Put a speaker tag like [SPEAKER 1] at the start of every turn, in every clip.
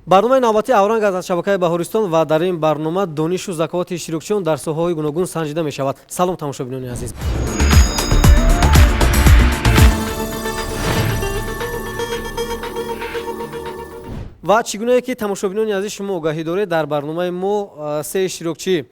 [SPEAKER 1] Барномаи навбатии Авранг аз шабакаи Баҳористон ва дар ин барнома донишу заковати иштирокчиён дар соҳаҳои гуногун санҷида мешавад. Салом, тамошобинони азиз. Ва чӣ гунае ки, тамошобинони азиз, шумо огаҳӣ доред, дар барномаи мо се иштирокчӣ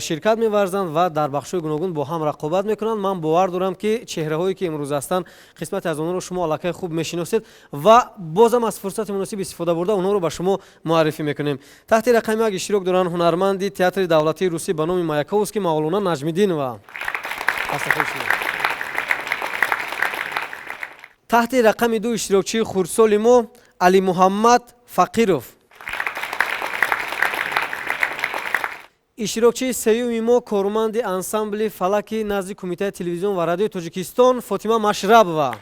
[SPEAKER 1] ширкат меварзанд ва дар бахшҳои гуногун бо ҳам рақобат мекунанд. Ман бовар дорам, ки чеҳраҳое ки имрӯз ҳастанд, қисмате аз онҳоро шумо аллакай хуб мешиносед ва бозам аз фурсати муносиб истифода бурда, онҳоро ба шумо муаррифӣ мекунем. Таҳти рақами 1 иштирок доранд ҳунарманди театри давлатии русӣ ба номи Маяковский Мавлона Наҷмиддинова. Шумо. Таҳти рақами 2 иштирокчии хурдсоли мо Алимуҳаммад Фақиров. Иштирокчии сеюми мо корманди ансамбли фалаки назди Кумитаи телевизион ва радиои Тоҷикистон Фотима Машрабова.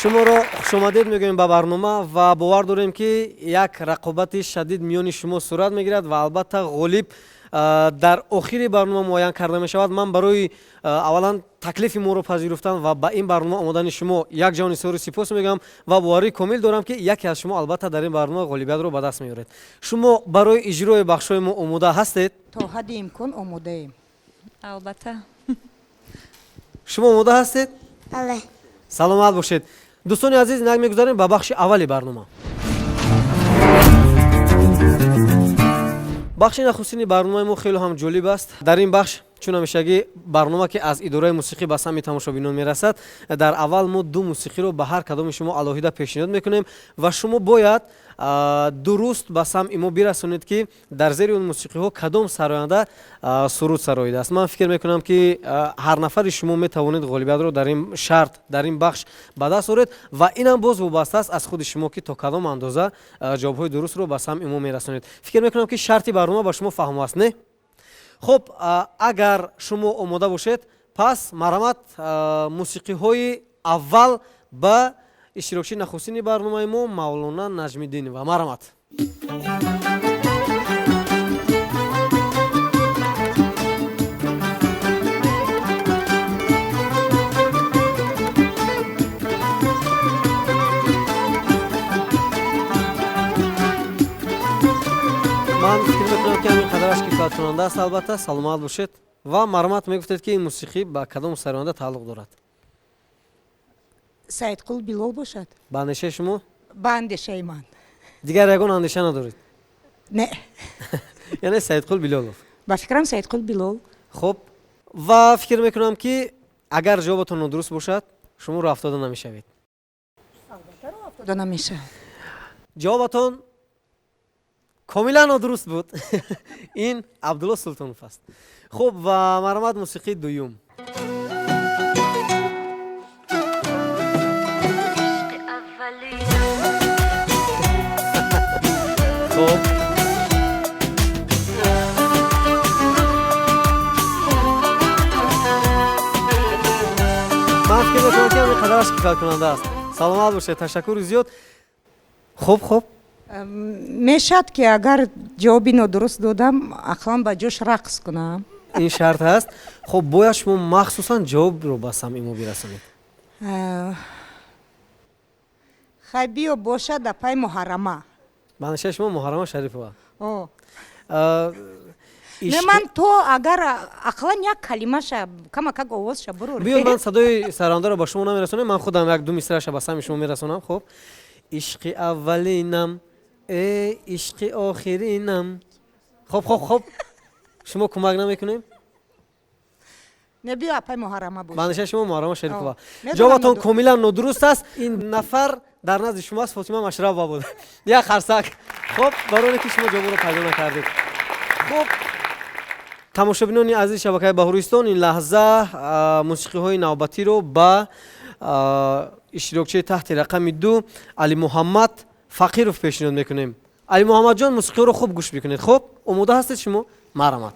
[SPEAKER 1] Шуморо хушомадед мегӯем ба барнома ва бовар дорем, ки як рақобати шадид миёни шумо сурат мегирад ва албатта ғолиб дар охири барнома муайян карда мешавад. Ман барои аввалан таклифи моро пазируфтан ва ба ин барнома омадани шумо як ҷаҳони сори сипос мегӯям ва боварии комил дорам, ки яке аз шумо албатта дар ин барнома ғолибиятро ба даст меоред. Шумо барои иҷрои бахшҳои мо омода ҳастед?
[SPEAKER 2] То ҳадди имкон омодаем.
[SPEAKER 3] Албатта.
[SPEAKER 1] Шумо омода ҳастед?
[SPEAKER 4] Бале.
[SPEAKER 1] Саломат бошед. Дӯстони азиз, инак мегузарем ба бахши аввали барнома. Бахши нахустини барномаи мо хеле ҳам ҷолиб аст. Дар ин бахш, чун ҳамешагӣ барнома, ки аз идораи мусиқӣ ба самъи тамошобинон мерасад, дар аввал мо ду мусиқиро ба ҳар кадоми шумо алоҳида пешниҳод мекунем ва шумо бояд дуруст ба самъи мо бирасонед, ки дар зери он мусиқиҳо кадом сароянда суруд сароидааст. Ман фикр мекунам, ки ҳар нафари шумо метавонед ғолибиятро дар ин шарт, дар ин бахш ба даст оред ва инам боз вобаста аст аз худи шумо, ки то кадом андоза ҷавобҳои дурустро ба самъи мо мерасонед. Фикр мекунам, ки шарти барнома ба шумо фаҳмо аст, не? Хуб, агар шумо омода бошед, пас марҳамат, мусиқиҳои аввал ба иштирокчии нахустини барномаи мо Мавлона Наҷмиддинова. Марҳамат. Ман фикр мекунам, ки ҳамин қадараш кифояткунанда аст. Албатта, саломат бошед ва марҳамат, мегуфтед, ки ин мусиқӣ ба кадом сароянда тааллуқ дорад?
[SPEAKER 2] Саидқул Билол бошад.
[SPEAKER 1] Ба андешаи шумо?
[SPEAKER 2] Ба андешаи ман.
[SPEAKER 1] Дигар ягон андеша надоред?
[SPEAKER 2] Не.
[SPEAKER 1] Яъне Саидқул Билолов?
[SPEAKER 2] Ба фикрам, Саидқул Билол.
[SPEAKER 1] Хуб, ва фикр мекунам, ки агар ҷавобатон нодуруст бошад, шумо роҳ афтода намешавед.
[SPEAKER 2] Афтода намешавад.
[SPEAKER 1] Ҷавобатон комилан нодуруст буд. Ин Абдулло Султонов аст. Хуб, ва марҳамат, мусиқии дуюм.
[SPEAKER 3] Ишқи аввалинам.
[SPEAKER 1] Хуб, ман фикр мекунам, ки ҳамин қадараш кифояткунанда аст. Саломат бошед, ташаккури зиёд. Хуб.
[SPEAKER 2] Мешавад, ки агар ҷавоби нодуруст додам, ақлан ба ҷош рақс кунам?
[SPEAKER 1] Ин шарт ҳаст. Хуб, бояд шумо махсусан ҷавобро ба самъи мо бирасонед.
[SPEAKER 2] Хай, биё, бошад апай Муҳаррама.
[SPEAKER 1] Ба андешаи шумо, Муҳаррама Шарипова?
[SPEAKER 2] О.
[SPEAKER 1] Ишқи-
[SPEAKER 2] Не, ман то агар ақлан як калимаша, камакак овозша бурур.
[SPEAKER 1] Биё, ман садои сарондаро ба шумо намерасонам, ман худам як ду мисраша ба самъи шумо мерасонам. Хуб: ишқи аввалинам, э ишқи охиринам. Хуб, шумо кӯмак намекунем?
[SPEAKER 2] Не, биё, апай Муҳаррама
[SPEAKER 1] Ба
[SPEAKER 2] боша.
[SPEAKER 1] андешаи шумо, Муҳаррама Шарипова?
[SPEAKER 2] О, медонам.
[SPEAKER 1] Ҷавобатон комилан нодуруст аст. Ин нафар дар назди шумо аст, Фотима Машрабова буд. Як харсак. Хуб, барои ки шумо ҷавобро пайдо накардед. Хуб, тамошобинони азизи шабакаи Баҳористон, ин лаҳза мусиқиҳои навбатиро ба иштирокчии таҳти рақами 2 Алимуҳаммад Фақиров пешниҳод мекунем. Алимуҳаммадҷон, мусиқиҳоро хуб гӯш мекунед. Хуб, омода ҳастед шумо? Марҳамат.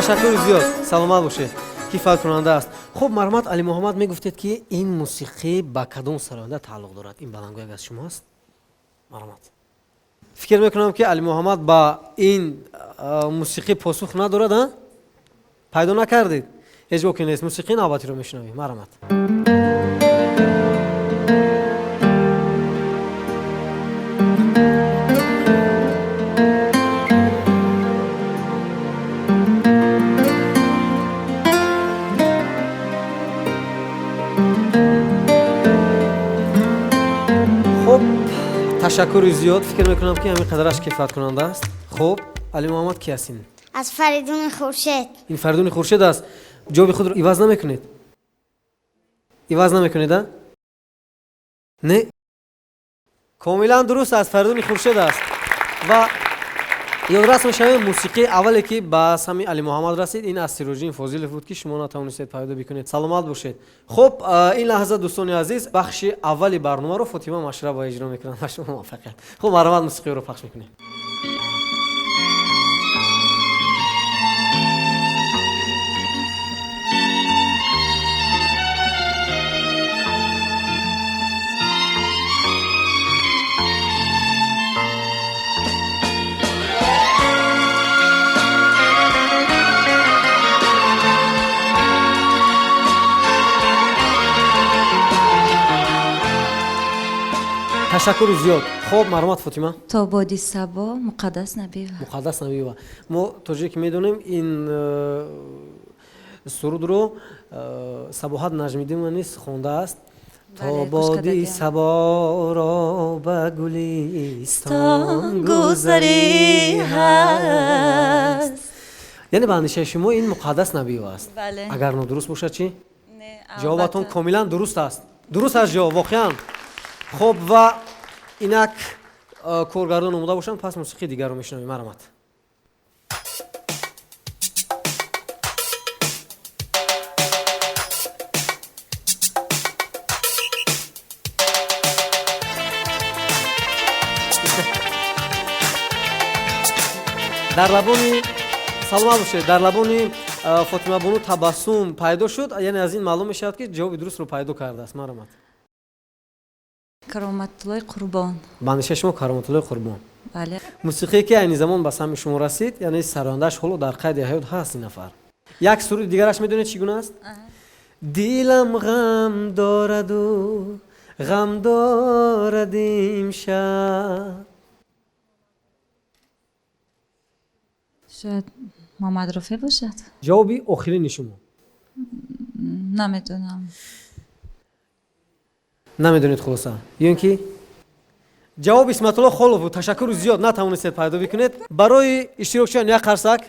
[SPEAKER 1] Ташаккури зиёд, саломат бошед, кифояткунанда аст. Хуб, марҳамат, Алимуҳаммад, мегуфтед, ки ин мусиқӣ ба кадом сароянда тааллуқ дорад? Ин баландгӯяк аз шумо аст, марҳамат. Фикр мекунам, ки Алимуҳаммад ба ин мусиқӣ посух надорад. А пайдо накардед? Ҳеҷ боке нест, мусиқии навбатиро мешунавем, марҳамат. Хуб, ташаккури зиёд, фикр мекунам, ки ҳамин қадараш кифояткунанда аст. Хуб, Алимуҳаммад, ки аст ин?
[SPEAKER 4] Аз Фаридуни Хуршед.
[SPEAKER 1] Ин Фаридуни Хуршед аст. Ҷавоби худро иваз намекунед? Иваз намекунед, а? Не, комилан дуруст аст, Фаридуни Хуршед аст. Ва ёдрас мешавем, мусиқии аввале, ки ба сами Алимуҳаммад расид, ин аз Сироҷиддин Фозилов буд, ки шумо натавонистед пайдо бикунед. Саломат бошед. Хуб, ин лаҳза, дӯстони азиз, бахши аввали барномаро Фотима Машрабова иҷро мекунад. Ба шумо муваффақият. Хуб, марҳамат, мусиқиро пахш мекунем. Ташаккури зиёд. Хуб, марҳамат, Фотима.
[SPEAKER 3] То боди сабо, Муқаддас Набиева.
[SPEAKER 1] Муқаддас Набиева. Мо то ҷое ки медонем, ин сурудро Сабоҳат Наҷмиддинова низ хондааст. То боди саборо ба гулистон
[SPEAKER 3] гузарӣ ҳаст.
[SPEAKER 1] Яъне ба андешаи шумо ин Муқаддас Набиева аст? Агар нодуруст бошад чӣ? Ҷавобатон комилан дуруст аст. Дуруст аст ҷавоб, воқеан. Хуб, ва инак коргардон омода бошанд, пас мусиқии дигарро мешунавем, марҳамат. Дар лабони, саломат бошед, дар лабони Фотимабону табассум пайдо шуд, яъне аз ин маълум мешавад, ки ҷавоби дурустро пайдо кардааст. Марҳамат.
[SPEAKER 3] Кароматуллои Қурбон.
[SPEAKER 1] Ба андешаи шумо, Кароматуллои Қурбон?
[SPEAKER 3] Бале.
[SPEAKER 1] Мусиқие, ки айни замон ба самъи шумо расид, яъне сарояндааш ҳоло дар қайди ҳаёт ҳаст ин нафар. Як суруди дигараш медонед чӣ гуна аст? Дилам ғам дораду ғам дорад имшаб.
[SPEAKER 3] Шояд Муҳаммад Рофеъ бошад.
[SPEAKER 1] Ҷавоби охирини шумо?
[SPEAKER 3] Намедонам.
[SPEAKER 1] Намедонед, хулоса. Ё ин ки ҷавоб Исматулло Холов буд. Ташаккури зиёд, натавонистед пайдо бикунед. Барои иштирокчиён як қарсак.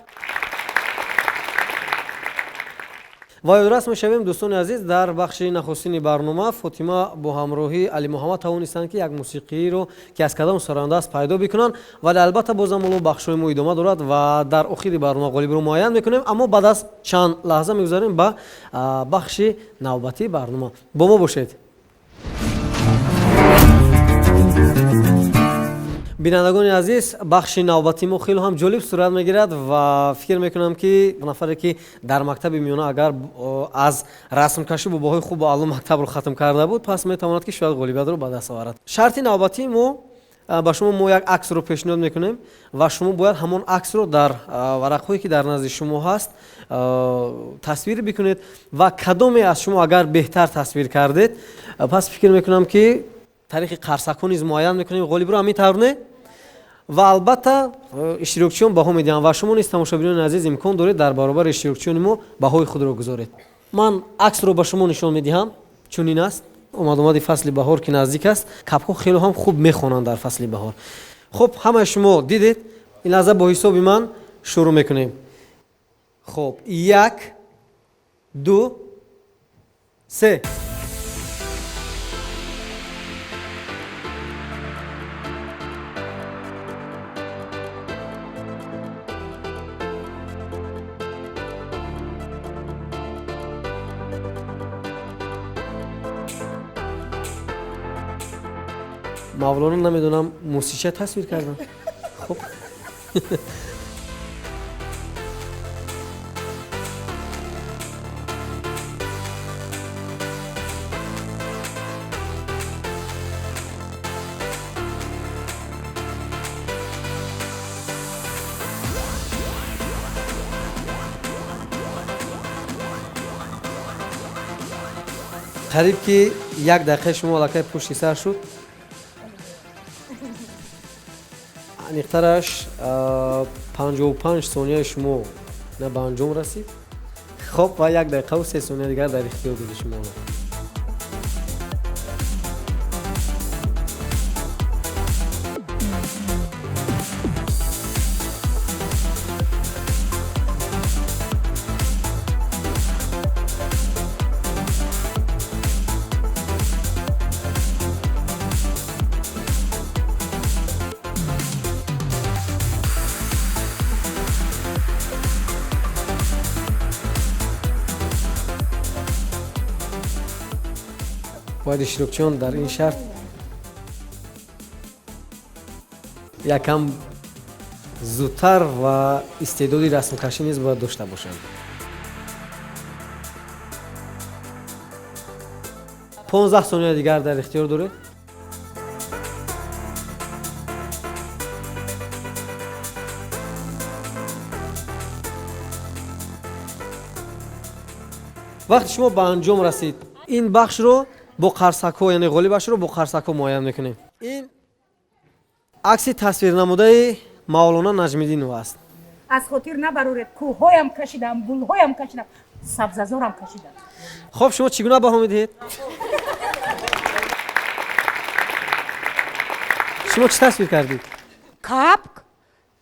[SPEAKER 1] Ва ёдрас мешавем, дӯстони азиз, дар бахши нахустини барнома Фотима бо ҳамроҳии Алимуҳаммад тавонистанд, ки як мусиқиро, ки аз кадом сароянда аст, пайдо бикунанд. Вале албатта бозам ҳоло бахшҳои мо идома дорад ва дар охири барнома ғолибро муайян мекунем, аммо баъд аз чанд лаҳза мегузарем ба бахши навбатии барнома. Бо мо бошед. Бинандагони азиз, бахши навбатии мо хеле ҳам ҷолиб сурат мегирад ва фикр мекунам, ки нафаре, ки дар мактаби миёна агар аз расмкашӣ бо баҳои хубу аъло мактабро хатм карда буд, пас метавонад, ки шояд ғолибиятро ба даст оварад. Шарти навбатии мо: ба шумо мо як аксро пешниҳод мекунем ва шумо бояд ҳамон аксро дар варақҳое, ки дар назди шумо ҳаст, тасвир бикунед ва кадоме аз шумо агар беҳтар тасвир кардед, пас фикр мекунам, ки тариқи қарсакҳо низ муайян мекунем ғолибро. Ҳамин тавр, не? Ва албатта иштирокчиён баҳо медиҳанд ва шумо низ, тамошобинони азиз, имкон доред дар баробари иштирокчиёни мо баҳои худро гузоред. Ман аксро ба шумо нишон медиҳам, чунин аст. Омадомади фасли баҳор ки наздик аст, кабҳо хеле ҳам хуб мехонанд дар фасли баҳор. Хуб, ҳамаи шумо дидед. Ин лаҳза бо ҳисоби ман шурӯъ мекунем. Хуб, як, ду, се. Мавлоно, намедонам, мусича тасвир кардам. Хуб. Қариб ки як дақиқаи шумо аллакай пушти сар шуд. Аниқтараш, 55 сонияи шумо на ба анҷом расид. Хоб, ва 1 дақиқаву 3 сония дигар дар ихтиёр доди шумо. Бояд иштирокчиён дар ин шарт якам зудтар ва истеъдоди расмкашӣ низ бояд дошта бошанд. 15 сония дигар дар ихтиёр доред. Вақти шумо ба анҷом расид. Ин бахшро бо қарсакҳо, яъне ғолибашро бо қарсакҳо муайян мекунем. Ин акси тасвирнамудаи Мавлона Наҷмиддинова аст.
[SPEAKER 2] Аз хотир набароред, кӯҳҳоям кашидам, гулҳоям кашидам, сабзазорам кашидам.
[SPEAKER 1] Хоб, шумо чӣ гуна баҳо медиҳед? Шумо чӣ тасвир кардед?
[SPEAKER 2] Капк.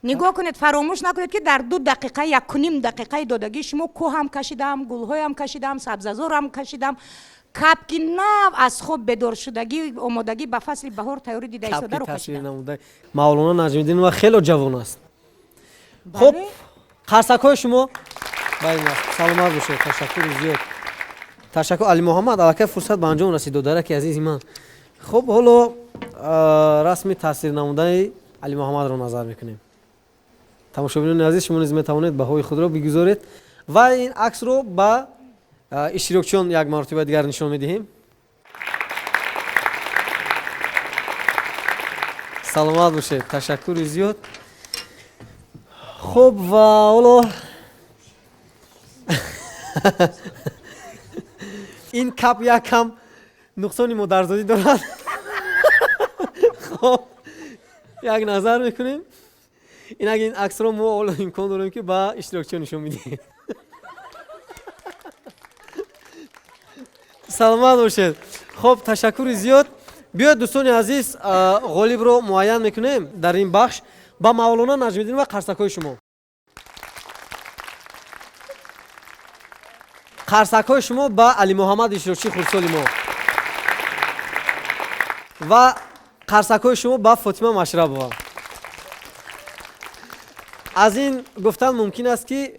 [SPEAKER 2] Нигоҳ кунед, фаромӯш накунед, ки дар 2 дақиқа, 1.5 дақиқаи додагӣ шумо кӯҳам кашидам, гулҳоям кашидам, сабзазорам кашидам, капки нав аз хоб бедоршудагӣ, омодагӣ ба фасли баҳор тайёрӣ дида истодаро кашидам.
[SPEAKER 1] Мавлона Наҷмиддинова хело ҷавон аст. Хуб, қарсакҳои шумо. Саломат бошед, ташаккури зиёд, ташаккур. Алимуҳаммад, аллакай фурсат ба анҷом расид, додараки азизи ман. Хуб, ҳоло расми тасвирнамудаи Алимуҳаммадро назар мекунем. Тамошобинони азиз, шумо низ метавонед баҳои худро бигузоред ва ин аксро ба иштирокчиён як маротиба дигар нишон медиҳем. Саломат бошед, ташаккури зиёд. Хуб, ва ҳоло ин кап як кам нуқсони модарзодӣ дорад. Хоб, як назар мекунем. Инак, ин аксро мо ҳоло имкон дорем, ки ба иштирокчиён нишон медиҳем. Саломат бошед. Хоб, ташаккури зиёд. Биёед, дӯстони азиз, ғолибро муайян мекунем дар ин бахш. Ба Мавлона Наҷмиддин ва қарсакҳои шумо, қарсакҳои шумо ба Алимуҳаммад, иштирокчии хурдсоли мо, ва қарсакҳои шумо ба Фотима Машрабова. Аз ин гуфтан мумкин аст, ки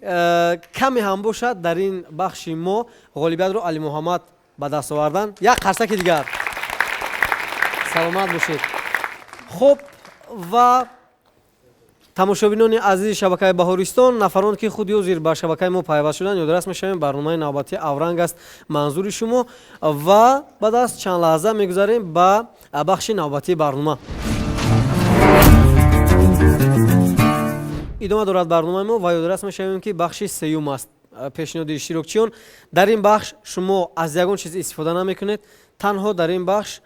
[SPEAKER 1] каме ҳам бошад, дар ин бахши мо ғолибиятро Алимуҳаммад ба даст овардан. Як қарсаки дигар, саломат бошед. Хуб, ва тамошобинони азизи шабакаи Баҳористон, нафарон ки худи ҳозир ба шабакаи мо пайваст шуданд, ёдрас мешавем, барномаи навбатии «Авранг» аст манзури шумо ва баъд аз чанд лаҳза мегузарем ба бахши навбатии барнома. Идома дорад барномаи мо ва ёдрас мешавем, ки бахши сеюм аст, пешниҳоди иштирокчиён. Дар ин бахш шумо аз ягон чиз истифода намекунед. Танҳо дар ин бахш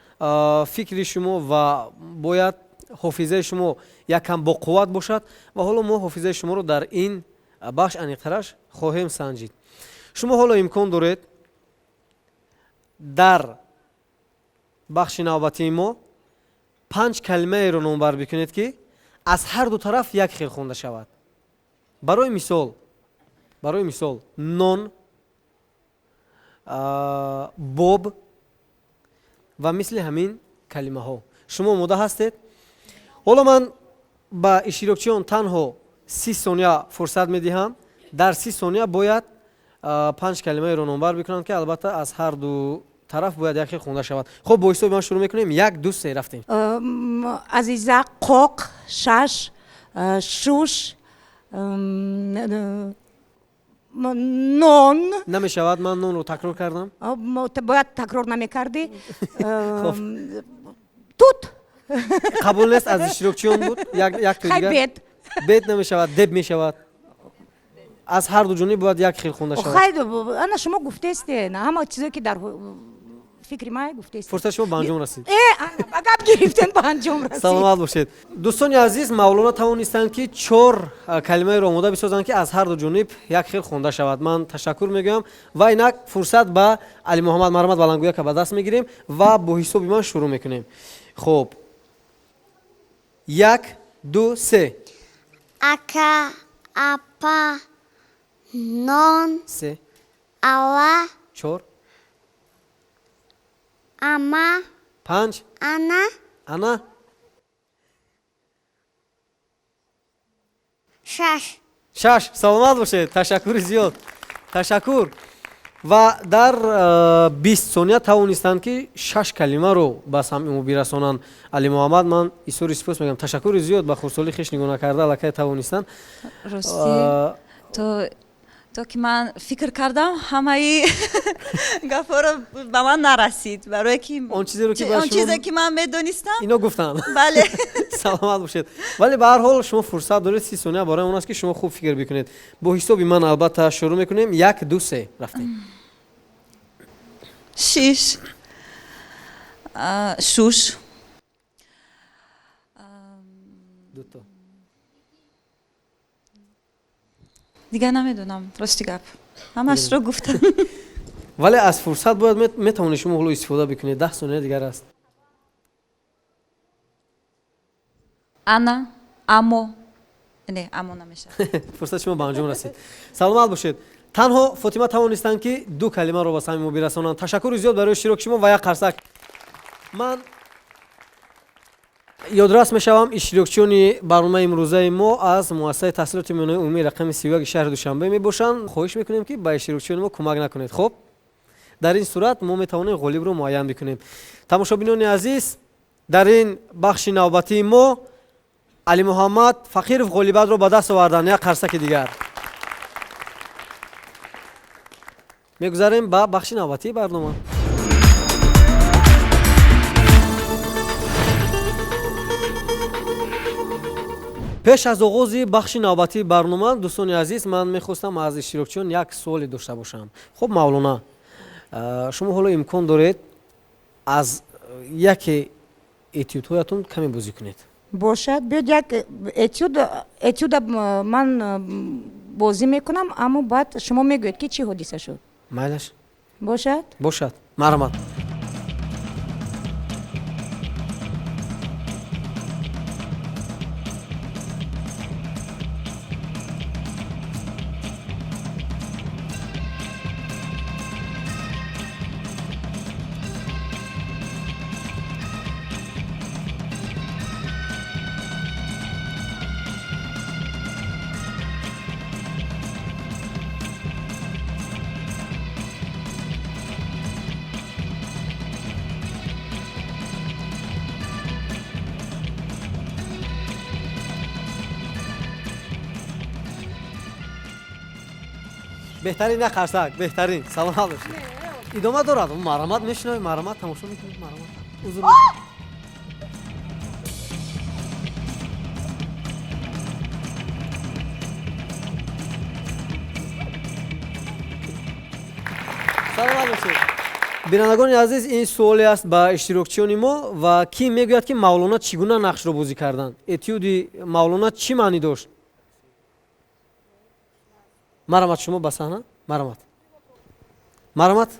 [SPEAKER 1] фикри шумо ва бояд ҳофизаи шумо якам боқувват бошад. Ва ҳоло мо ҳофизаи шуморо дар ин бахш аниқтараш хоҳем санҷид. Шумо ҳоло имкон доред дар бахши навбатии мо панҷ калимаеро номбар бикунед, ки аз ҳар ду тараф як хел хонда шавад. Барои мисол, нон, боб ва мисли ҳамин калимаҳо. Шумо омода ҳастед? Ҳоло ман ба иштирокчиён танҳо 30 сония фурсат медиҳам. Дар 30 сония бояд панҷ калимаеро номбар бикунанд, ки албатта аз ҳар ду тараф бояд як хел хонда шавад. Хуб, бо ҳисоби ман шурӯъ мекунем: як, ду, се, рафтем.
[SPEAKER 2] Азиза, қоқ, шаш, шуш, нон.
[SPEAKER 1] Намешавад, ман нонро такрор кардам.
[SPEAKER 2] Бояд такрор намекардӣ. Тут.
[SPEAKER 1] Қабул нест, аз иштирокчиён буд як то дигар.
[SPEAKER 2] Бед.
[SPEAKER 1] Бед намешавад, деб мешавад. Аз ҳар ду ҷониб бояд як хел хонда шавад.
[SPEAKER 2] Хай, ана шумо гуфтесте, ҳама чизое ки дар Фикри ман гуфтест.
[SPEAKER 1] Фурсат шумо ба анҷом расид.
[SPEAKER 2] Ба гап гирифтем, ба анҷом расид.
[SPEAKER 1] Саломат бошед, дӯстони азиз. Мавлона тавонистанд, ки чор калимаеро омода бисозанд, ки аз ҳар ду ҷониб як хел хонда шавад. Ман ташаккур мегӯям ва инак фурсат ба Алимуҳаммад. Марҳамат, баландгӯяка ба даст мегирем ва бо ҳисоби ман шурӯъ мекунем. Хуб, як, ду, се.
[SPEAKER 4] Ака, апа, нон.
[SPEAKER 1] Се.
[SPEAKER 4] Ала.
[SPEAKER 1] Чор.
[SPEAKER 4] Ама.
[SPEAKER 1] Панҷ.
[SPEAKER 4] Ана.
[SPEAKER 1] Ана.
[SPEAKER 4] Шаш.
[SPEAKER 1] Шаш. Саломат бошед, ташаккури зиёд, ташаккур. Ва дар 20 сония тавонистанд, ки шаш калимаро ба самъи мо бирасонанд. Алимуҳаммад, ман изҳори сипос мегӯям, ташаккури зиёд. Ба хурдсолӣ хеш нигоҳ накарда, аллакай тавонистанд.
[SPEAKER 3] Ростӣ, то ки ман фикр кардам, ҳамаи гапҳоро ба ман нарасид, барое ки
[SPEAKER 1] он чизеро ки
[SPEAKER 3] он чизе ки ман медонистам,
[SPEAKER 1] ино гуфтанд.
[SPEAKER 3] Бале.
[SPEAKER 1] Саломат бошед, вале ба ҳар ҳол шумо фурсат доред, 30 сония барои он аст, ки шумо хуб фикр бикунед. Бо ҳисоби ман, албатта, шурӯъ мекунем. Як, ду, се, рафтем.
[SPEAKER 3] Шиш, шуш.
[SPEAKER 1] Дуто.
[SPEAKER 3] Дигар намедонам, рости гап, ҳамашро гуфтам.
[SPEAKER 1] Вале аз фурсат бояд метавонед шумо ҳоло истифода бикунед, 10 сония дигар аст.
[SPEAKER 3] Ана, амо, не, амо намешавад.
[SPEAKER 1] Фурсати шумо ба анҷом расид, саломат бошед. Танҳо Фотима тавонистанд, ки ду калимаро ба самъи мо бирасонанд. Ташаккури зиёд барои иштироки шумо ва як қарсак. Ман ёдрас мешавам, иштирокчиёни барномаи имрӯзаи мо аз муассисаи таҳсилоти миёнаи умумии рақами 31 шаҳри Душанбе мебошанд. Хоҳиш мекунем, ки ба иштирокчиёни мо кӯмак накунед. Хуб, дар ин сурат мо метавонем ғолибро муайян бикунем. Тамошобинони азиз, дар ин бахши навбатии мо Алимуҳаммад Фақиров ғолибиятро ба даст оварданд. Як қарсаки дигар. Мегузарем ба бахши навбатии барнома. Пеш аз оғози бахши навбатии барнома, дӯстони азиз, ман мехостам аз иштирокчиён як суоле дошта бошам. Хуб, Мавлона, шумо ҳоло имкон доред аз яке этюдҳоятон каме бозӣ кунед.
[SPEAKER 2] Бошад, биёд, як этюда ман бозӣ мекунам, аммо баъд шумо мегӯед, ки чӣ ҳодиса шуд.
[SPEAKER 1] Майлаш.
[SPEAKER 2] Бошад.
[SPEAKER 1] Бошад, марҳамат. Беҳтарин, як қарсак, беҳтарин, саломат бошед. Идома дорад, марҳамат, мешунавем, марҳамат, тамошо мекунед, марҳамат, узр. Саломат бошед. Бинандагони азиз, ин суоле аст ба иштирокчиёни мо ва кӣ мегӯяд, ки Мавлона чӣ гуна нақшро бозӣ карданд? Этюди Мавлона чӣ маънӣ дошт? Марҳамат, шумо ба саҳна, марҳамат, марҳамат.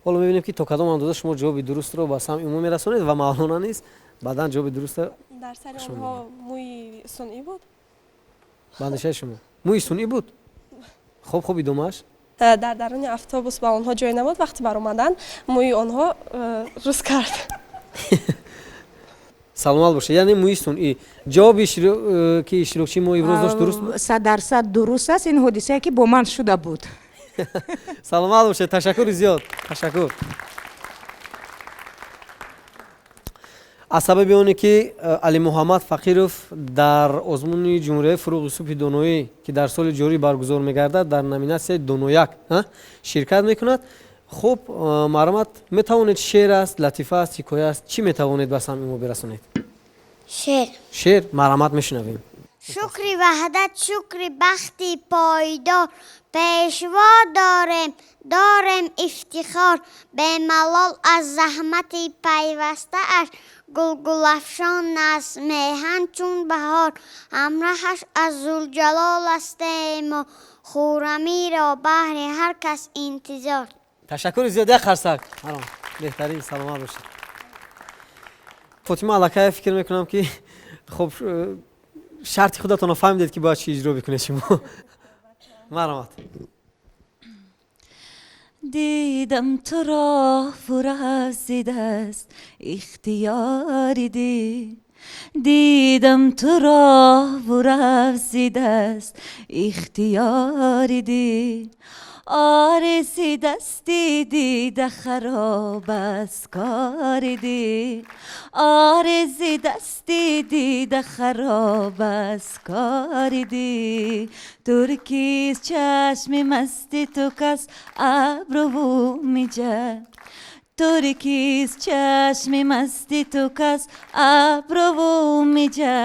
[SPEAKER 1] Ҳоло мебинем, ки то кадом андоза шумо ҷавоби дурустро ба самъи мо мерасонед ва Мавлона низ баъдан ҷавоби дурустро.
[SPEAKER 5] Дар сари онҳо мӯи сунъӣ буд.
[SPEAKER 1] Ба андешаи шумо, мӯи сунъӣ буд? Хуб, хуб, идомааш?
[SPEAKER 5] Дар даруни автобус ба онҳо ҷой набуд. Вақти баромадан мӯи онҳо рӯз кард.
[SPEAKER 1] Саломат бошед. Яъне мӯи сунъӣ. Ҷавоби ки иштирокчии мо имрӯз дошт, дуруст буд?
[SPEAKER 2] 100% дуруст аст. Ин ҳодисае, ки бо ман шуда буд.
[SPEAKER 1] Саломат бошед, ташаккури зиёд, ташаккур. Аз сабаби оне ки Алимуҳаммад Фақиров дар озмуни ҷумҳуриявии «Фурӯғи субҳи доноӣ», ки дар соли ҷорӣ баргузор мегардад, дар номинатсияи «Донояк» ширкат мекунад. Хуб, марҳамат, метавонед, шеър аст, латифа аст, ҳикоя аст, чӣ метавонед ба самъи мо бирасонед?
[SPEAKER 4] Шеър.
[SPEAKER 1] Шеър, марҳамат, мешунавем.
[SPEAKER 4] Шукри ваҳдат, шукри бахти пойдор, пешво дорем, дорем ифтихор. Бемалол аз заҳмати пайвастааш, гулгулафшон аст меҳан чун баҳор. Ҳамраҳаш аз Зулҷалол астему, хуррамиро баҳри ҳар кас интизор.
[SPEAKER 1] Ташаккури зиёд, як қарсак. Маром, беҳтарин, саломат бошед. Фотима, аллакай фикр мекунам, ки хуб, шарти худатонро фаҳмидед, ки бояд чӣ иҷро бикунед шумо. Марҳамат.
[SPEAKER 3] Дидам туро, фуразидаст ихтиёри дил, дидам туро, фуразидаст ихтиёри дил. Орези дасти дида хароб аст кори дил, орези дасти дида хароб аст кори дил. Туркист чашми масти ту, кас абруву миҷа, туркист чашми масти ту, кас абруву миҷа.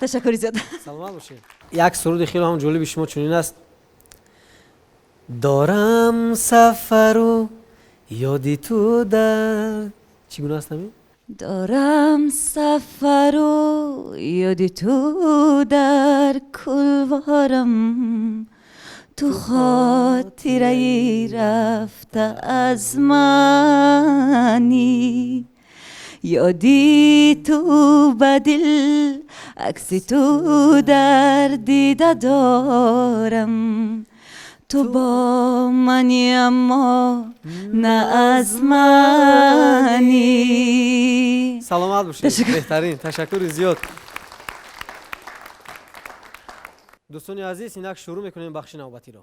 [SPEAKER 3] Ташаккури зиёд.
[SPEAKER 1] Саломат бошед. Як суруди хеле ҳам ҷолиби шумо чунин аст: дорам сафару ёди ту дар... Чӣ гуна аст ҳамин?
[SPEAKER 3] Дорам сафару ёди ту дар кулворам, ту хотираи рафта аз мани, ёди ту ба дил, акси ту дар дида дорам. Ту бо мани, аммо на аз мани.
[SPEAKER 1] Саломат бошед, беҳтарин, ташаккури зиёд. Дӯстони азиз, инак шурӯъ мекунем бахши навбатиро.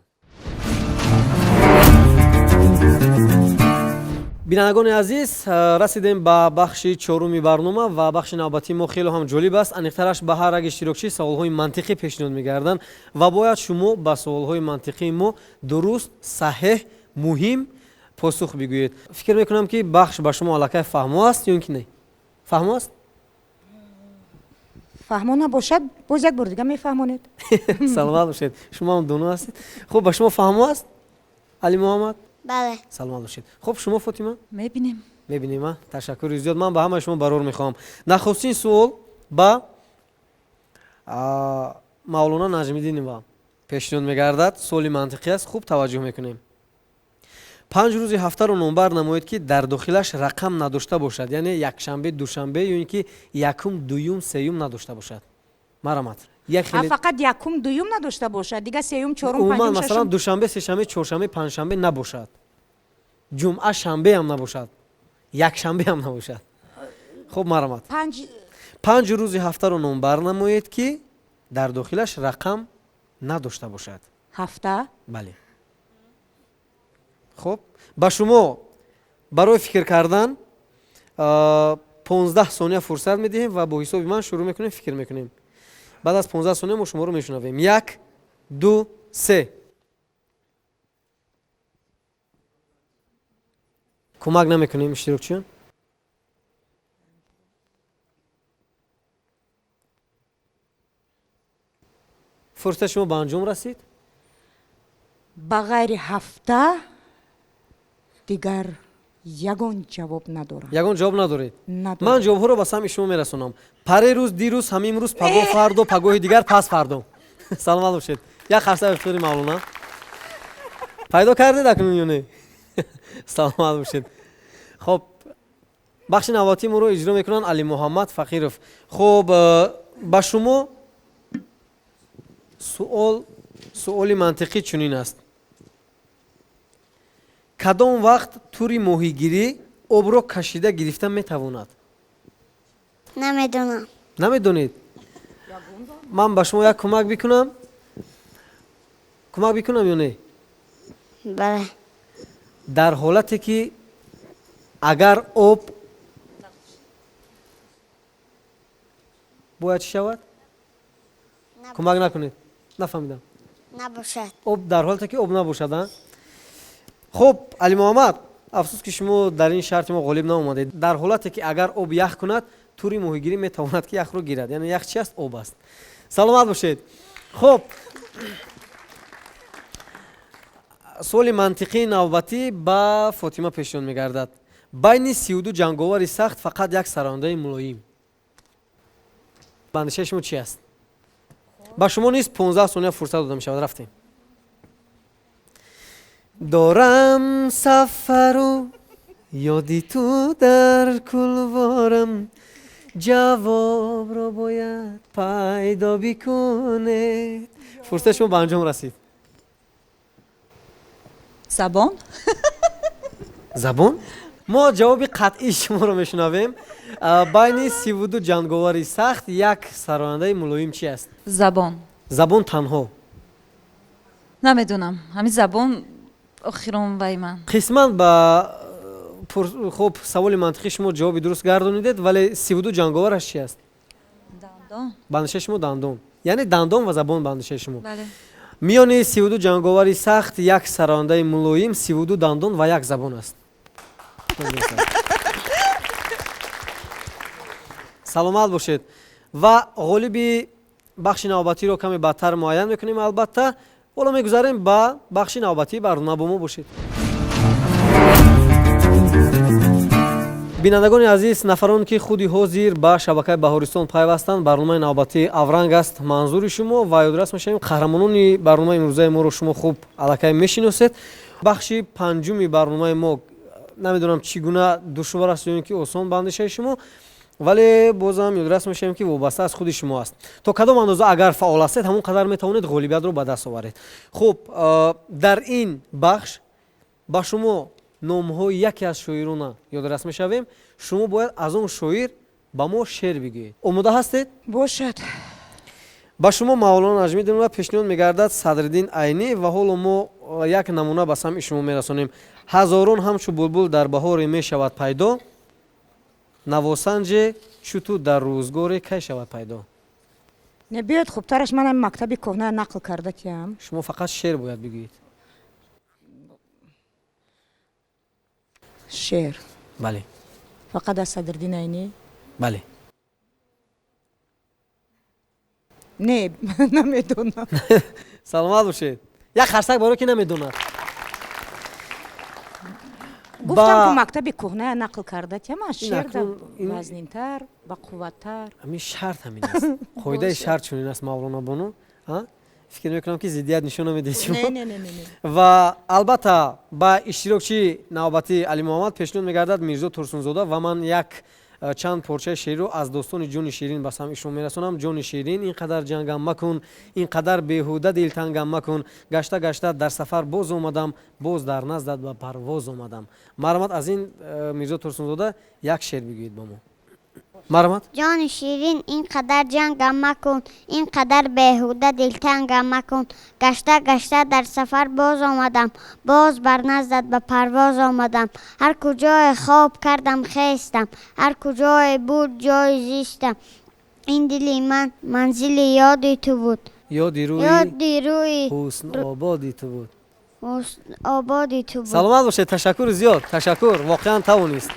[SPEAKER 1] Бинандагони азиз, расидем ба бахши чоруми барнома ва бахши навбатии мо хеле ҳам ҷолиб аст. Аниқтараш, ба ҳар як иштирокчӣ саволҳои мантиқӣ пешниҳод мегарданд ва бояд шумо ба саволҳои мантиқии мо дуруст, саҳеҳ, муҳим посух бигӯед. Фикр мекунам, ки бахш ба шумо аллакай фаҳмо аст ё ин ки не? Фаҳмо аст?
[SPEAKER 2] Фаҳмо набошад, боз як бор дига мефаҳмонед.
[SPEAKER 1] Саломат бошед, шумо ҳам доно ҳастед. Хуб, ба шумо фаҳмо аст, Али Муҳаммад?
[SPEAKER 4] Бале.
[SPEAKER 1] Саломат бошед. Хуб, шумо, Фотима?
[SPEAKER 3] Мебинем.
[SPEAKER 1] Мебинем. А, ташаккури зиёд, ман ба ҳамаи шумо барор мехоҳам. Нахустин суол ба Мавлона Наҷмиддинова пешниҳод мегардад. Суоли мантиқӣ аст, хуб таваҷҷӯҳ мекунем. 5 рӯзи ҳафтаро номбар намоед, ки дар дохилаш рақам надошта бошад, яъне якшанбе, душанбе ё ин ки якум, дуюм, сеюм надошта бошад. Марҳамат. Як хеле
[SPEAKER 2] Фақат якум, дуюм надошта бошад, дига сеюм, чорум,
[SPEAKER 1] Умуман,
[SPEAKER 2] панҷум,
[SPEAKER 1] масалан,
[SPEAKER 2] шашум?
[SPEAKER 1] душанбе, сешанбе, чоршанбе, панҷшанбе набошад, ҷумъа, шанбеам набошад, якшанбеам набошад. Хуб, марҳамат.
[SPEAKER 2] Панҷ?
[SPEAKER 1] 5 рӯзи ҳафтаро номбар намоед, ки дар дохилаш рақам надошта бошад.
[SPEAKER 2] Ҳафта?
[SPEAKER 1] Бале. Хуб, ба шумо барои фикр кардан 15 сония фурсат медиҳем ва бо ҳисоби ман шурӯъ мекунем, фикр мекунем. Баъд аз 15 сония мо шуморо мешунавем. Як, ду, се. Кӯмак намекунем иштирокчиён? Фурсати шумо ба анҷом расид.
[SPEAKER 2] Ба ғайри ҳафта дигар ягон ҷавоб надорам.
[SPEAKER 1] Ягон ҷавоб надоред?
[SPEAKER 2] Надорам.
[SPEAKER 1] Ман ҷавобҳоро ба самъи шумо мерасонам: парерӯз, дирӯз, ҳамимрӯз, пагоҳ, фардо, пагоҳи дигар, пас фардо. Саломат бошед. Як қарсак ифтихори Мавлона. Пайдо кардед акнун ё не? Саломат бошед. Хоб, бахши навбатии моро иҷро мекунанд Алимуҳаммад Фақиров. Хуб, ба шумо суол, суоли мантиқӣ чунин аст: кадом вақт тури моҳигирӣ обро кашида гирифта метавонад?
[SPEAKER 4] Намедонам.
[SPEAKER 1] Намедонед? Ман ба шумо як кӯмак бикунам? Кӯмак бикунам ё не?
[SPEAKER 4] Бале.
[SPEAKER 1] Дар ҳолате ки агар об бояд чӣ шавад? Кӯмак накунед, нафаҳмидам.
[SPEAKER 4] Набошад.
[SPEAKER 1] Об, дар ҳолате ки об набошад. А, хуб, Алимуҳаммад, афсӯс, ки шумо дар ин шарти мо ғолиб наомадед. Дар ҳолате ки агар об ях кунад, тури моҳигирӣ метавонад, ки яхро гирад. Яъне ях чи аст? Об аст. Саломат бошед. Хуб, суоли мантиқии навбатӣ ба Фотима пешниҳод мегардад. Байни 32 ҷанговари сахт фақат як сарояндаи мулоим. Ба андешаи шумо чи аст? Ба шумо низ 15 сония фурсат дода мешавад. Рафтем. Дорам сафару ёди ту дар кулворам, ҷавобро бояд пайдо бикунед. Фурсати шумо ба анҷом расид.
[SPEAKER 3] Забон.
[SPEAKER 1] Забон? Мо ҷавоби қатъии шуморо мешунавем. Байни 32 ҷанговари сахт як сарояндаи мулоим чи аст?
[SPEAKER 3] Забон.
[SPEAKER 1] Забон танҳо?
[SPEAKER 3] Намедонам, ҳамин забон охирон вай ман.
[SPEAKER 1] Қисман ба хуб, саволи мантиқии шумо ҷавоби дуруст гардонидед, вале 32 ҷанговараш чи аст?
[SPEAKER 3] Дандон.
[SPEAKER 1] Ба андешаи шумо дандон, яъне дандон ва забон ба андешаи шумо.
[SPEAKER 3] Бале.
[SPEAKER 1] Миёни 32 ҷанговари сахт як сарояндаи мулоим 32 дандон ва як забон аст. Саломат бошед. Ва ғолиби бахши навбатиро каме баъдтар муайян мекунем, албатта. Ҳоло мегузарем ба бахши навбатии барнома. Бо мо бошед. Бинандагони азиз, нафарон ки худи ҳозир ба шабакаи Баҳористон пайвастанд, барномаи навбатии Авранг аст манзури шумо ва ёдрас мешавем, қаҳрамонони барномаи имрӯзаи моро шумо хуб аллакай мешиносед. Бахши панҷуми барномаи мо, намедонам чӣ гуна душвор аст ё ин ки осон ба андешаи шумо, вале бозам ёдрас мешавем, ки вобаста аз худи шумо аст. То кадом андоза агар фаъол ҳастед, ҳамон қадар метавонед ғолибиятро ба даст оваред. Хуб, дар ин бахш ба шумо номҳои яке аз шоирона ёдрас мешавем. Шумо бояд аз он шоир ба мо шеър бигӯед. Омода ҳастед?
[SPEAKER 2] Бошад.
[SPEAKER 1] Ба шумо, Мавлоно Наҷмиддинова, пешниҳод мегардад Садриддин Айнӣ. Ва ҳоло мо як намуна ба самъи шумо мерасонем. Ҳазорон ҳамчу булбул дар баҳоре мешавад пайдо, навосанҷе чу ту дар рӯзгоре кай шавад пайдо?
[SPEAKER 2] Не, биёед, хубтараш манам мактаби кӯҳна нақл карда тиям.
[SPEAKER 1] Шумо фақат шеър бояд бигӯед.
[SPEAKER 2] Шеър?
[SPEAKER 1] Бале.
[SPEAKER 2] Фақат аз Садриддин Айнӣ?
[SPEAKER 1] Бале.
[SPEAKER 2] Не, намедонам.
[SPEAKER 1] Саломат бошед. Як харсак баро ки намедонад.
[SPEAKER 2] Гуфтам, ку мактаби кӯҳная нақл карда тиям, аз
[SPEAKER 1] Ин
[SPEAKER 2] шеър
[SPEAKER 1] ин-
[SPEAKER 2] вазнинтар, бақувваттар.
[SPEAKER 1] Ҳамин шарт ҳамин аст, қоидаи шарт чунин аст. Мавлоно бону, фикр мекунам, ки зиддият нишон намедиҳед шумо.
[SPEAKER 2] Не, не, не, не, не.
[SPEAKER 1] Ва албатта ба иштирокчии навбатӣ Алимуҳаммад пешниҳод мегардад Мирзо Турсунзода. Ва ман як чанд порчаи шеърро аз достони Ҷони Ширин ба самъи шумо мерасонам. Ҷони Ширин, ин қадар ҷангам макун, ин қадар беҳуда дилтангам макун. Гашта гашта дар сафар боз омадам, боз дар наздат ба парвоз омадам. Марҳамат, аз ин Мирзо Турсунзода як шеър бигӯед ба мо, марҳамат.
[SPEAKER 4] Ҷони ширин, ин қадар ҷангам макун, ин қадар беҳуда дилтангам макун. Гашта гашта дар сафар боз омадам, боз бар наздат ба парвоз омадам. Ҳар куҷое хоб кардам, хестам, ҳар куҷое буд ҷои зистам, ин дили ман манзили ёди ту буд.
[SPEAKER 1] Ёди рӯи
[SPEAKER 4] ёди рӯи
[SPEAKER 1] ҳусн ободи ту буд.
[SPEAKER 4] Ҳусн ободи ту буд.
[SPEAKER 1] Саломат бошед, ташаккури зиёд, ташаккур. Воқеан тавонист.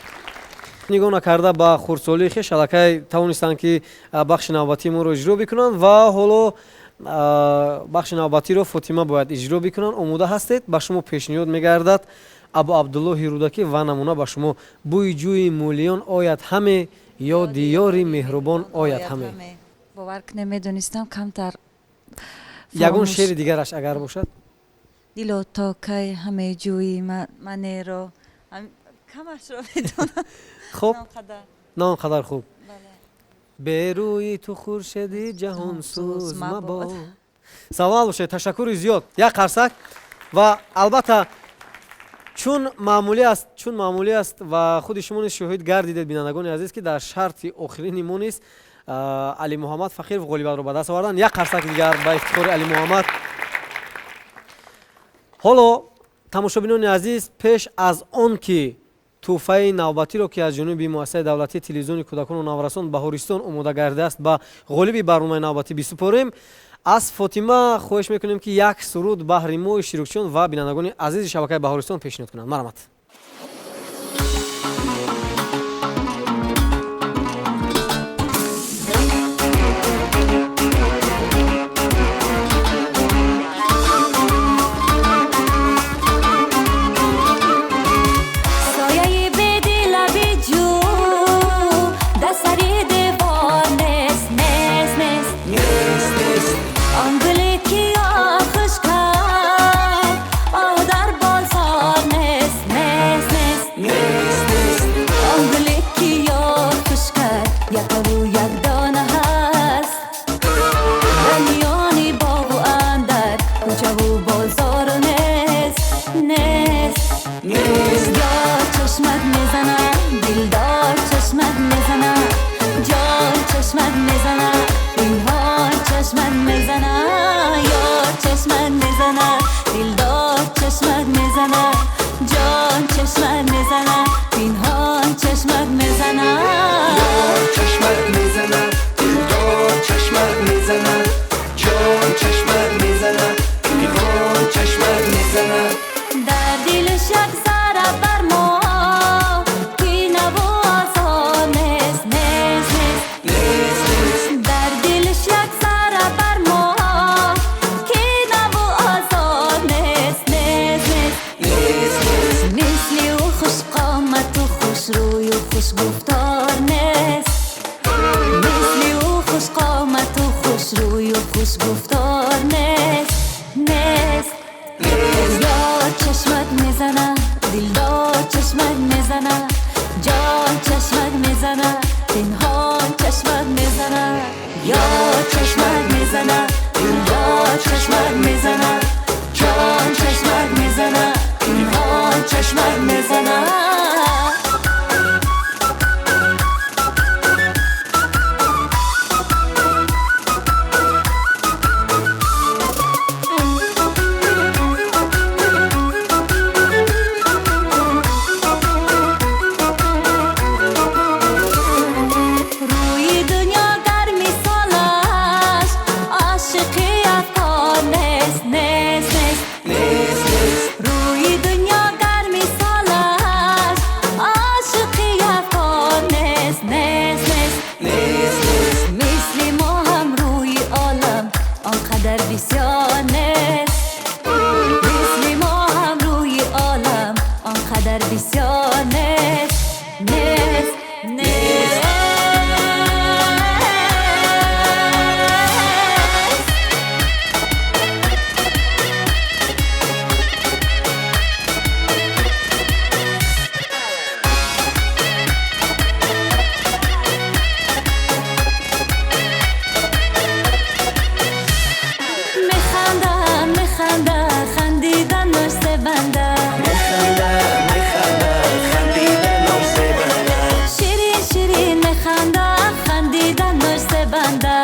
[SPEAKER 1] Нигоҳ накарда ба хурдсолии хеш, аллакай тавонистанд, ки бахши навбатии моро иҷро бикунанд. Ва ҳоло бахши навбатиро Фотима бояд иҷро бикунанд. Омода ҳастед? Ба шумо пешниҳод мегардад Абу Абдуллоҳи Рӯдакӣ ва намуна ба шумо: бӯи ҷӯи мӯлиён ояд ҳаме, ёди ёри меҳрубон ояд ҳаме.
[SPEAKER 3] Бовар кунед, медонистам, камтар
[SPEAKER 1] Ягон
[SPEAKER 3] фаромӯш.
[SPEAKER 1] шеъри дигараш агар бошад.
[SPEAKER 3] Дило, то кай ҳаме ҷӯи манеро. Камашро медонам.
[SPEAKER 1] Хуб.
[SPEAKER 3] На он қадар.
[SPEAKER 1] На он қадар хуб.
[SPEAKER 3] Бале.
[SPEAKER 1] Берӯи ту хуршеди ҷаҳонсӯз
[SPEAKER 3] ҷаҳонсӯз
[SPEAKER 1] мабод.
[SPEAKER 3] мабод.
[SPEAKER 1] Саломат бошед, ташаккури зиёд, як қарсак. Ва албатта, чун маъмулӣ аст ва худи шумо низ шоҳид гардидед, бинандагони азиз, ки дар шарти охирини мо низ Алимуҳаммад Фақиров ғолибиятро ба даст оварданд. Як қарсаки дигар ба ифтихори Алимуҳаммад. Ҳоло, тамошобинони азиз, пеш аз он ки тӯҳфаи навбатиро, ки аз ҷониби муассисаи давлатии телевизиони кӯдакону наврасон Баҳористон омода гардидааст, ба ғолиби барномаи навбатӣ бисупорем, аз Фотима хоҳиш мекунем, ки як суруд баҳри мо, иштирокчиён ва бинандагони азизи шабакаи Баҳористон пешниҳод кунанд. Марҳамат.
[SPEAKER 3] хушгуфтор нест. Мисли ӯ хушқомату хушрӯю хушгуфтор нест, нест. Ёр чашмак мезана, дилдор чашмак мезана, ҷон чашмак мезана, пинҳон чашмак мезана. Ёр чашмак мезана, дилдор чашмак мезана, ҷон чашмак мезана, пинҳон чашмак мезана. Рӯи дунё гар мисолаш ошиқи афкор нест, нест, нест. Рӯи дунё гар мисолаш ошиқи афкор нест, нест, нест. Мисли мо ҳам рӯи олам он қадар бисёр нест. Мисли мо ҳам рӯи олам он қадар бисёр нест, нест, нест. Механда, механда, хандиданаш зебанда. Ширин, ширин механда, хандиданаш зебанда.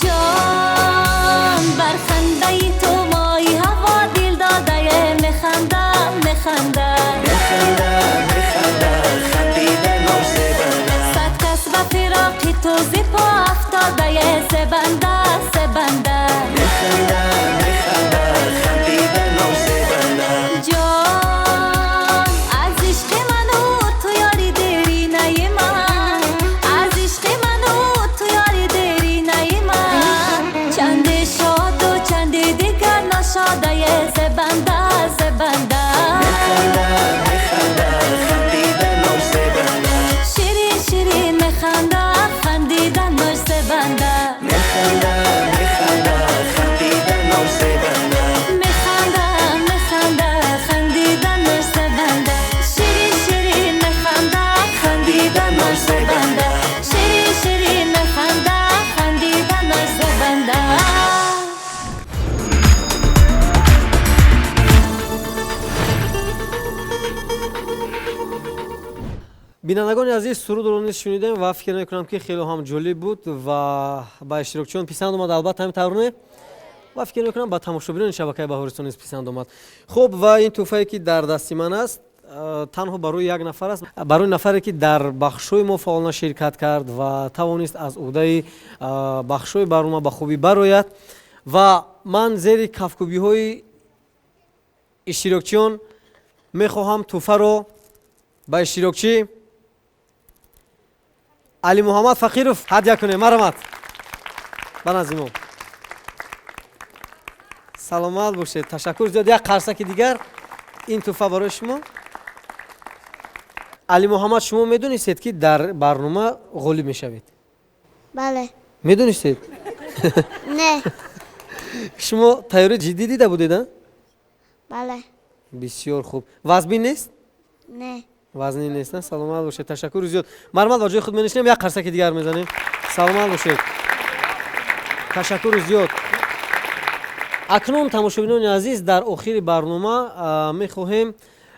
[SPEAKER 3] Ҷон бар хандаи ту мои ҳаво дил додае. Механда, механда. Сад кас ба фироқи ту зи по афтодае. Зебанда, зебанда. Ҷон аз ишқи ману ту ёри деринаи ман, аз ишқи ману ту ёри деринаи ман. Чанде шоду чанде дигар ношодае. Зебанда, зебанда. Ширин, ширин механда, хандиданаш зебанда. Механда, механда, хандиданаш зебанда. Ширин, ширин механда, хандиданаш зебанда. Ширин, ширин механда, хандиданаш зебанда.
[SPEAKER 1] Бинандагони азиз, сурудро низ шунидем ва фикр мекунам, ки хеле ҳам ҷолиб буд ва ба иштирокчиён писанд омад. Албатта, ҳамин тавр, не? Ва фикр мекунам, ба тамошобинони шабакаи Баҳористон низ писанд омад. Хуб, ва ин тӯҳфае, ки дар дасти ман аст, танҳо барои як нафар аст, барои нафаре, ки дар бахшҳои мо фаъолона ширкат кард ва тавонист аз уҳдаи бахшҳои барнома ба хубӣ барояд. Ва ман зери кафкӯбиҳои иштирокчиён мехоҳам тӯҳфаро ба иштирокчӣ Алимуҳаммад Фақиров ҳадя кунем. Марҳамат, ба назди мо. Саломат бошед, ташаккур зиёд. Як қарсаки дигар. Ин тӯҳфа барои шумо, Алимуҳаммад. Шумо медонистед, ки дар барнома ғолиб мешавед?
[SPEAKER 4] Бале.
[SPEAKER 1] Медонистед?
[SPEAKER 4] Не.
[SPEAKER 1] Шумо тайёрии ҷиддӣ дида будед, а?
[SPEAKER 4] Бале.
[SPEAKER 1] Бисёр хуб. Вазбин нест?
[SPEAKER 4] Не.
[SPEAKER 1] Вазнин нест, на? Саломат бошед, ташаккури зиёд. Марҳамат, ба ҷои худ менишинем, як қарсаки дигар мезанем. Саломат бошед, ташаккури зиёд. Акнун, тамошобинони азиз, дар охири барнома мехоҳем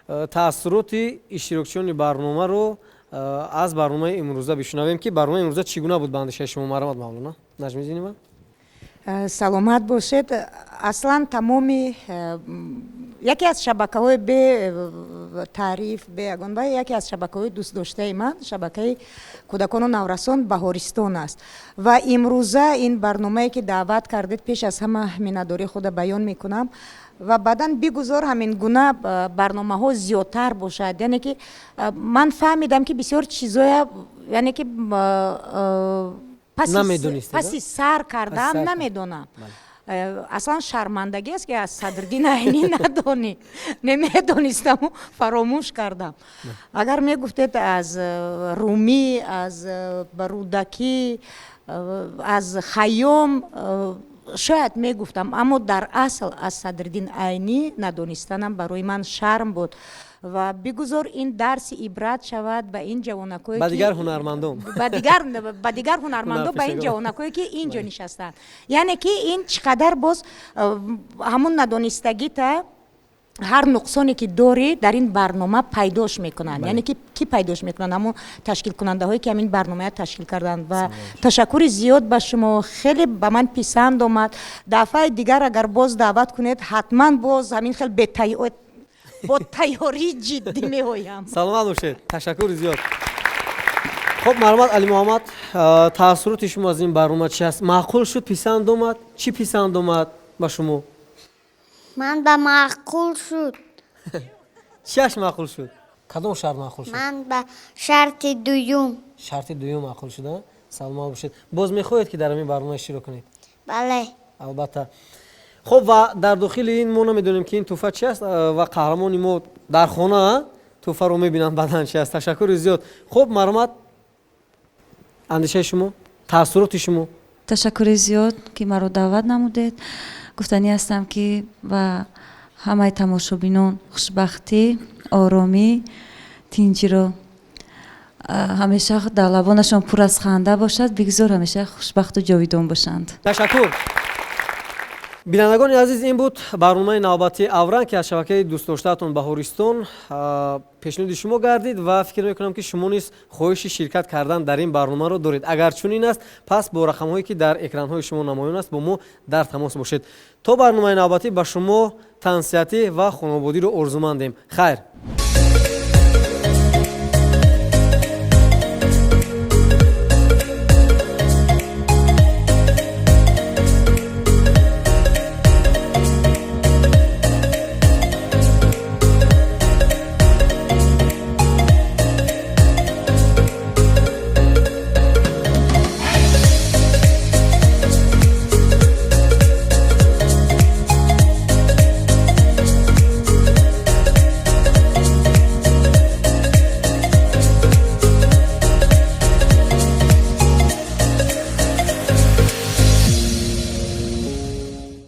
[SPEAKER 1] таассуроти иштирокчиёни барномаро аз барномаи имрӯза бишунавем, ки барномаи имрӯза чӣ гуна буд ба андешаи шумо. Марҳамат, Мавлона Наҷмиддинова.
[SPEAKER 2] Саломат бошед. Аслан тамоми яке аз шабакаҳои бе таъриф, бе ягон ва яке аз шабакаҳои дӯстдоштаи ман шабакаи кӯдакону наврасон Баҳористон аст. Ва имрӯза ин барномае, ки даъват кардед, пеш аз ҳама миннатдории худа баён мекунам ва баъдан бигузор ҳамин гуна барномаҳо зиёдтар бошад. Яъне ки ман фаҳмидам, ки бисёр чизоя, яъне ки
[SPEAKER 1] Намедонистед,
[SPEAKER 2] паси сар кардам,
[SPEAKER 1] Паси сар
[SPEAKER 2] намедонам. Аслан шармандагӣ аст, ки аз Садриддин Айнӣ надонӣ. Намедонистаму фаромӯш кардам. Агар мегуфтед, аз Румӣ, аз Рӯдакӣ, аз Хайём, шояд мегуфтам, аммо дар асл аз Садриддин Айнӣ надонистанам барои ман шарм буд. Ва бигузор ин дарси ибрат шавад ба ин ҷавонакое,
[SPEAKER 1] ба дигар ҳунармандон.
[SPEAKER 2] Ба дигар ҳунармандон, ба ин ҷавонакое, ки ин ҷо нишастанд. Яъне ки ин чӣ қадар боз ҳамун надонистагита, ҳар нуқсоне ки дорӣ, дар ин барнома пайдош мекунанд. Яъне ки кӣ пайдош мекунанд? Ҳамун ташкилкунандаҳое, ки ҳамин барномая ташкил карданд. Ва ташаккури зиёд ба шумо, хеле ба ман писанд омад. Дафъаи дигар агар боз даъват кунед, ҳатман боз ҳамин хел бо тайёрии ҷиддӣ меоям.
[SPEAKER 1] Саломат бошед, ташаккури зиёд. Хуб, марҳамат, Алимуҳаммад, таассуроти шумо аз ин барнома чи аст? Маъқул шуд, писанд омад? Чӣ писанд омад ба шумо?
[SPEAKER 4] Ман ба маъқул шуд.
[SPEAKER 1] Чиаш маъқул шуд? Кадом шарт маъқул шуд?
[SPEAKER 4] Ман ба шарти дуюм.
[SPEAKER 1] Шарти дуюм маъқул шуда. Саломат бошед. Боз мехоҳед, ки дар ҳамин барнома иштирок кунед?
[SPEAKER 4] Бале.
[SPEAKER 1] Албатта. Хуб, ва дар дохили ин мо намедонем, ки ин тӯҳфа чи аст, ва қаҳрамони мо дар хона тӯҳфаро мебинанд баъдан, чи аст. Ташаккури зиёд. Хуб, марҳамат, андешаи шумо, таассуроти шумо.
[SPEAKER 3] Ташаккури зиёд, ки маро даъват намудед. Гуфтанӣ ҳастам, ки ба ҳамаи тамошобинон хушбахтӣ, оромӣ, тинҷиро, ҳамеша дар лабонашон пур аз ханда бошад. Бигзор ҳамеша хушбахту ҷовидон бошанд.
[SPEAKER 1] Ташаккур. Бинандагони азиз, ин буд барномаи навбатии Авранг, ки аз шабакаи дӯстдоштаатон Баҳористон пешниҳоди шумо гардид. Ва фикр мекунам, ки шумо низ хоҳиши ширкат кардан дар ин барномаро доред. Агар чунин аст, пас бо рақамҳое, ки дар экранҳои шумо намоён аст, бо мо дар тамос бошед. То барномаи навбатӣ ба шумо тансиҳатӣ ва хонободиро орзумандем. Хайр.